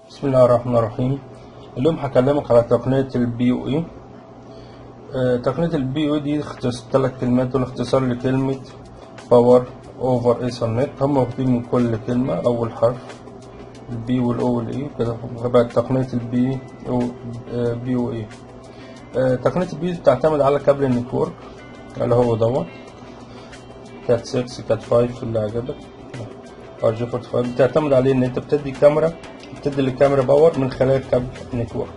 بسم الله الرحمن الرحيم. اليوم هكلمك على تقنية ال PoE. تقنية ال PoE دي ثلاث كلمات، دول اختصار لكلمة power over Ethernet. هم واخدين من كل كلمة أول حرف، ال P وال O وال E، كده بقت تقنية ال PO PoE. تقنية ال PoE بتعتمد على كابل ال network اللي هو دوت Cat 6، Cat 5، اللي عجبك، RJ 45. بتعتمد عليه ان انت بتدي كاميرا، بتدي للكاميرا power من خلال كابل network،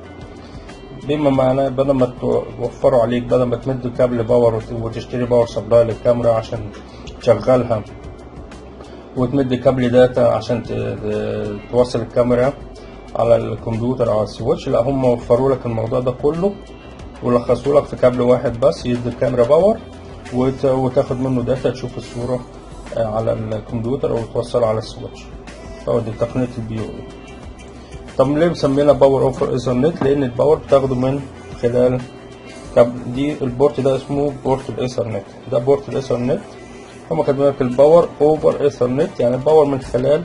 بما معناه بدل ما توفروا عليك، بدل ما تمد كابل power وتشتري power supply للكاميرا عشان تشغلها، وتمد كابل data عشان توصل الكاميرا على الكمبيوتر او على ال switch، لا، هم وفروا لك الموضوع ده كله ولخصوا لك في كابل واحد بس يدي الكاميرا power وتاخد منه data، تشوف الصورة على الكمبيوتر او توصلها على ال switch. هو دي تقنية ال PoE. طب ليه مسمينها power over Ethernet؟ لان ال power بتاخده من خلال كابل. دي ال port ده اسمه port ال Ethernet، ده port ال Ethernet. هما كاتبين لك ال power over Ethernet، يعني ال power من خلال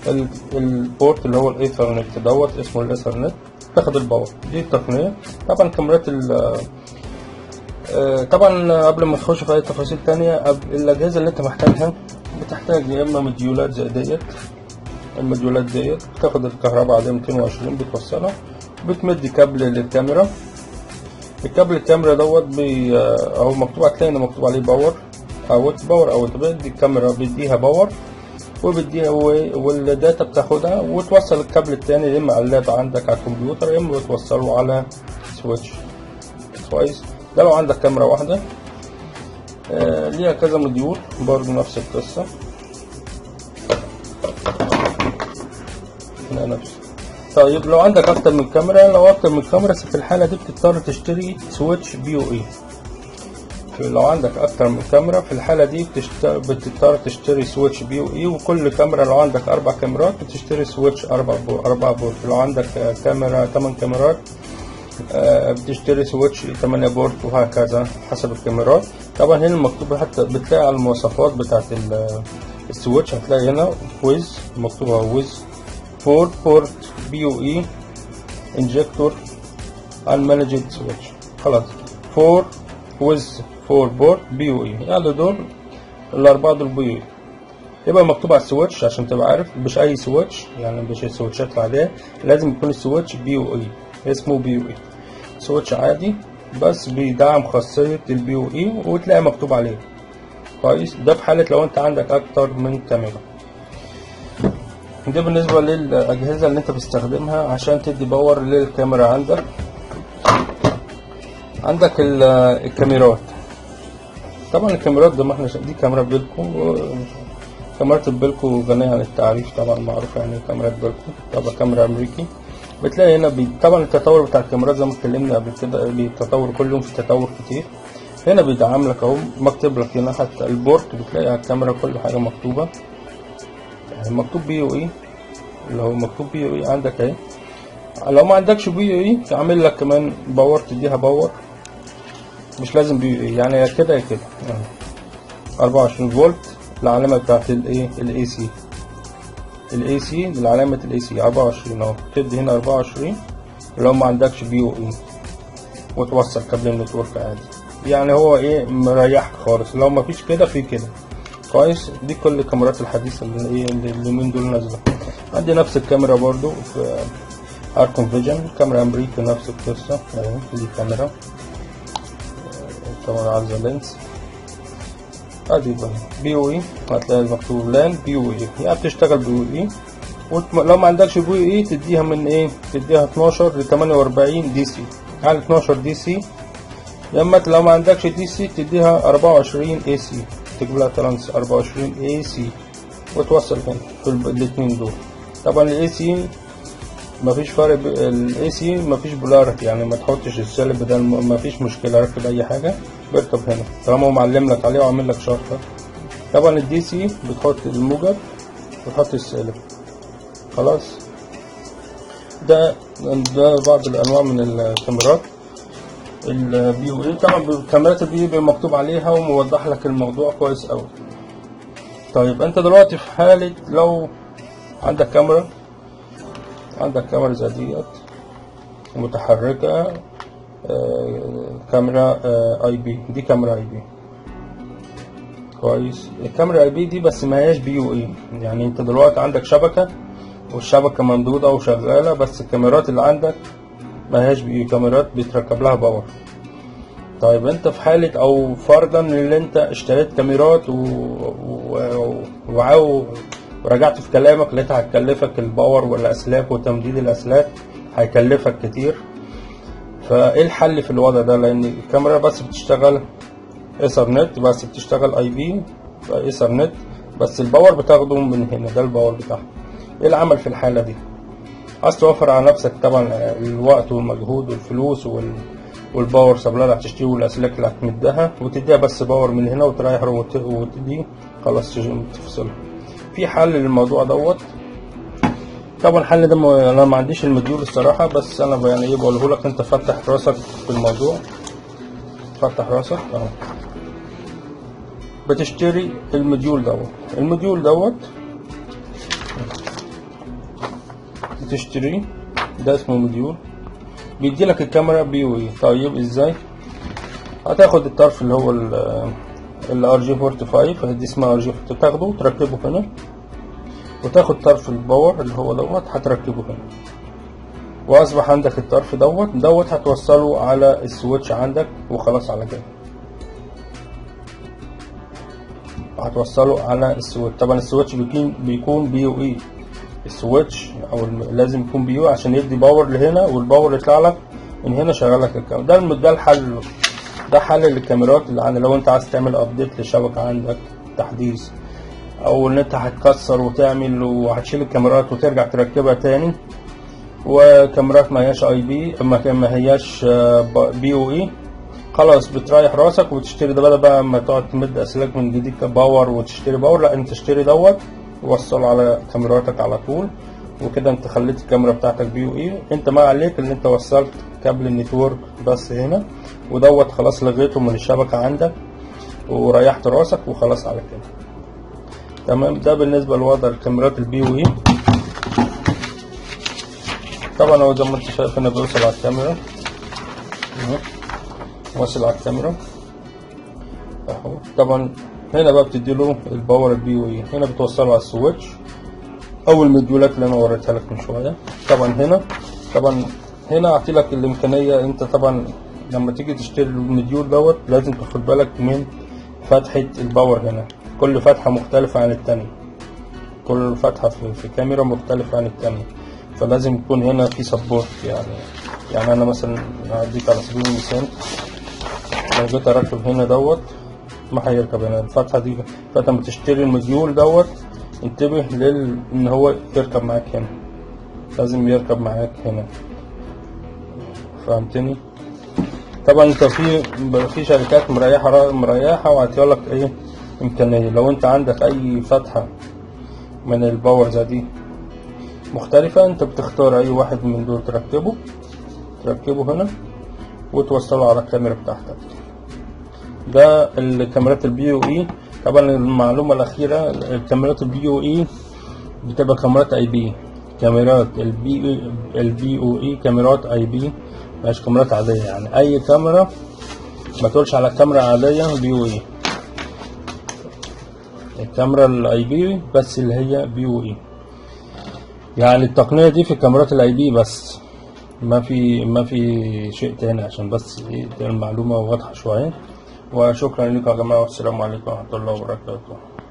ال port اللي هو الايثرنت دوت، اسمه الايثرنت، تاخد ال power. دي التقنية. طبعا كاميرات ال طبعا قبل ما تخش في اي تفاصيل تانية، الاجهزة اللي انت محتاجها، بتحتاج يا اما مديولات زي ديت، المديولات ديت بتاخد الكهرباء عليها 220، بتوصلها، بتمد كابل للكاميرا. الكابل الكاميرا دوت بي اهو مكتوب، هتلاقي انه مكتوب عليه power out. power out بيدي الكاميرا، بيديها power وبيديها وال data بتاخدها، وتوصل الكابل التاني يا اما على اللاب عندك على الكمبيوتر، يا اما بتوصله على switch. كويس؟ ده لو عندك كاميرا واحدة. ليها كذا module برضو نفس القصة هنا نفس. طيب لو عندك اكتر من كاميرا، لو اكتر من كاميرا في الحالة دي بتضطر تشتري switch PoE. لو عندك اكتر من كاميرا في الحالة دي بتضطر تشتري switch PoE، وكل كاميرا، لو عندك اربع كاميرات بتشتري switch 4 port، لو عندك كاميرا 8 كاميرات بتشتري switch 8 port، وهكذا حسب الكاميرات. طبعا هنا مكتوب، حتى بتلاقي على المواصفات بتاعت ال switch، هتلاقي هنا with، مكتوبة with 4 port PoE injector unmanaged switch. خلاص، 4 with 4 port PoE، يعني دول الأربعة دول PoE. يبقى مكتوب على ال switch عشان تبقى عارف، مش أي switch، يعني مش السويتشات العادية، لازم يكون ال switch PoE، اسمه PoE. switch عادي بس بيدعم خاصية ال PoE وتلاقي مكتوب عليه. كويس؟ ده في حالة لو انت عندك أكتر من كاميرا. ده بالنسبة للأجهزة اللي انت بتستخدمها عشان تدي power للكاميرا عندك. عندك الكاميرات، طبعا الكاميرات ده ما احنا دي كاميرا بيلكو. كاميرات البيلكو غنية عن التعريف طبعا، معروفة يعني كاميرات بيلكو، طبعا كاميرا أمريكي. بتلاقي هنا طبعا التطور بتاع الكاميرات زي ما اتكلمنا قبل كده بيتطور كل يوم، في تطور كتير. هنا بيدعم لك اهو، مكتوب لك هنا حتى ال port، بتلاقي على الكاميرا كل حاجة مكتوبة، يعني مكتوب PoE، اللي هو مكتوب PoE عندك اهي. لو ما عندكش PoE عامل لك كمان power، تديها power، مش لازم PoE، يعني يا كده يا كده. 24 فولت، العلامة بتاعت الايه؟ ال AC، ال AC، العلامة ال AC 24 اهو. تدي هنا 24 لو ما عندكش PoE، وتوصل كابل ال network عادي. يعني هو ايه؟ مريحك خالص، لو ما فيش كده في كده. كويس؟ دي كل الكاميرات الحديثة اللي ايه اللي اليومين دول نازلة. عندي نفس الكاميرا برضو في Archon Vision، كاميرا امريكي، نفس القصة اهي. دي كاميرا طبعا عايزة lens. ادي بقى PoE، هتلاقي مكتوب LAN PoE، يعني بتشتغل PoE. لو ما عندكش PoE تديها من ايه؟ تديها 12 ل 48 DC، يعني 12 DC، يا اما لو ما عندكش DC تديها 24 AC، تجيب لها trans 24 AC وتوصل هنا في الاتنين دول. طبعا ال AC مفيش فرق، ال AC مفيش polarity، يعني ما تحطش السالب بدل، مفيش مشكلة، ركب اي حاجة بيركب هنا طالما هو معلم لك عليه وعامل لك شرطة. طبعا ال DC بتحط الموجب وتحط السالب. خلاص، ده بعض الانواع من الكاميرات ال PoE. طبعا كاميرات ال PoE مكتوب عليها وموضح لك الموضوع كويس قوي. طيب انت دلوقتي في حالة لو عندك كاميرا عندك كاميرا زي ديت متحركة، كاميرا IP، دي كاميرا IP. كويس، الكاميرا IP دي بس ما هياش PoE. يعني انت دلوقتي عندك شبكة والشبكة ممدودة وشغالة، بس الكاميرات اللي عندك ما هياش PoE، كاميرات بيتركب لها power. طيب انت في حالة او فرضا ان انت اشتريت كاميرات ورجعت في كلامك، لقيتها هتكلفك ال power والاسلاك وتمديد الاسلاك هيكلفك كتير. فايه الحل في الوضع ده؟ لان الكاميرا بس بتشتغل ايثرنت، بس بتشتغل IP Ethernet، بس ال power بتاخده من هنا، ده ال power بتاعها. ايه العمل في الحالة دي؟ عايز توفر على نفسك طبعا الوقت والمجهود والفلوس وال power supply اللي هتشتريه والاسلاك اللي هتمدها، وتديها بس power من هنا وتريح وتدي خلاص تفصلها. في حل للموضوع دوت. طبعا الحل ده انا ما عنديش ال module الصراحه، بس انا يعني ايه بقوله لك، انت فتح راسك في الموضوع، فتح راسك اهو. بتشتري ال module دوت، ال module دوت بتشتريه، ده اسمه module، بيدي لك الكاميرا PoE. طيب ازاي؟ هتاخد الطرف اللي هو ال RJ 45، دي اسمها RJ، تاخده وتركبه هنا، وتاخد طرف ال power اللي هو دوت هتركبه هنا، واصبح عندك الطرف دوت دوت هتوصله على ال switch عندك، وخلاص على كده هتوصله على ال switch. طبعا ال switch بيكون PoE، ال switch او لازم يكون PoE عشان يدي power لهنا، وال power يطلع لك من هنا شغال لك الكاميرا. ده الحل، ده حل للكاميرات اللي عندك لو انت عايز تعمل update للشبكه عندك، تحديث، او ان انت هتكسر وتعمل وهتشيل الكاميرات وترجع تركبها تاني، وكاميرات ما هياش IP، ما هياش PoE، خلاص بتريح راسك وتشتري ده، بدل بقى ما تقعد تمد اسلاك من جديد power وتشتري power، لا انت تشتري دوت ووصله على كاميراتك على طول، وكده انت خليت الكاميرا بتاعتك PoE. انت ما عليك ان انت وصلت كابل ال network بس هنا، ودوت خلاص لغيته من الشبكة عندك وريحت راسك وخلاص على كده. تمام، ده بالنسبة لوضع الكاميرات ال PoE. طبعا هو زي ما انت شايف هنا بيوصل على الكاميرا اهو، واصل على الكاميرا اهو. طبعا هنا بقى بتدي له ال power ال PoE، هنا بتوصله على ال switch او الموديولات اللي انا وريتها لك من شويه. طبعا هنا اعطي لك الامكانيه، انت طبعا لما تيجي تشتري ال module دوت لازم تاخد بالك من فتحه ال power هنا، كل فتحه مختلفه عن التانية، كل فتحه في كاميرا مختلفه عن التانية، فلازم يكون هنا في support. يعني انا مثلا هديك على سبيل المثال، لو جيت اركب هنا دوت ما هيركب هنا الفتحة دي. فانت لما تشتري ال module دوت انتبه ان هو يركب معاك هنا، لازم يركب معاك هنا، فهمتني؟ طبعا انت في شركات مريحة وهتقول لك ايه امكانية، لو انت عندك اي فتحة من ال power زي دي مختلفة، انت بتختار اي واحد من دول تركبه هنا وتوصله على الكاميرا بتاعتك. ده الكاميرات ال PoE. طبعا المعلومة الأخيرة، الكاميرات ال PoE بتبقى كاميرات IP، كاميرات ال PoE كاميرات IP، مش كاميرات عادية. يعني أي كاميرا ما تقولش على كاميرا عادية PoE، الكاميرا ال IP بس اللي هي PoE. يعني التقنية دي في كاميرات ال IP بس، ما في شيء تاني، عشان بس ايه المعلومة واضحة شوية. وشكرا لكم يا جماعة، والسلام عليكم ورحمة الله وبركاته.